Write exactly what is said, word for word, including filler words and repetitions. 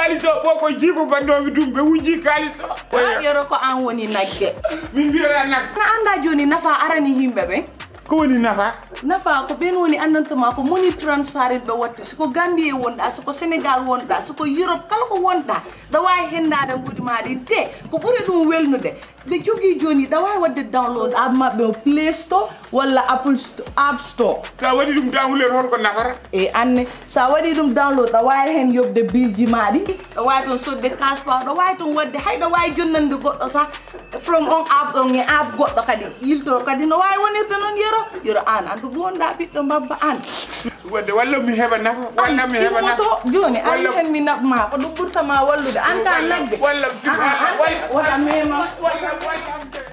Kaalis o fof ko jiifo banndooɓe ɗum, ɓe wujji kaalis o. Yoro, ko aan woni nagge. Min mbiyoɗa nag. Na annda jooni nafa arani yimɓe ɓen? Ko woni nafa? Nafa ko ɓen woni annantuma ko moni transfert ɓe waɗde. Siko Gambie wonɗa, siko Sénégal wonɗa, siko Europe kala ko wonɗa, ɗa waawi henndaade nguudi ma ɗi te ko ɓuri ɗum welnude. Ɓe jogii jooni, ɗa waawi waɗde download app maɓɓe o Play Store walla Apple Sto-, App Store. So a waɗi ɗum download, hol ko nafata? E anne, so a waɗi ɗum download, ɗa waawi heen yoɓde bilji ma ɗi. Ɗa waawi toon soɗde kaas pawa, ɗa waawi toon waɗde, hay ɗa waawi jonnande goɗɗo sah from on app ɗon e app goɗɗo kadi. Yilto kadi no waawi wonirde noon, Yoro. Yoro, aan, aan ko bonɗa ɓiɗɗo mbabba aan. Waɗde walla mi heɓa nafa, walla mi heɓa nafa. Jooni, aan heen mi naɓ ma, ko ɗum ɓurta ma wallude. Aan ka nagge. Walla, walla, walla, walla, walla, walla, walla, walla.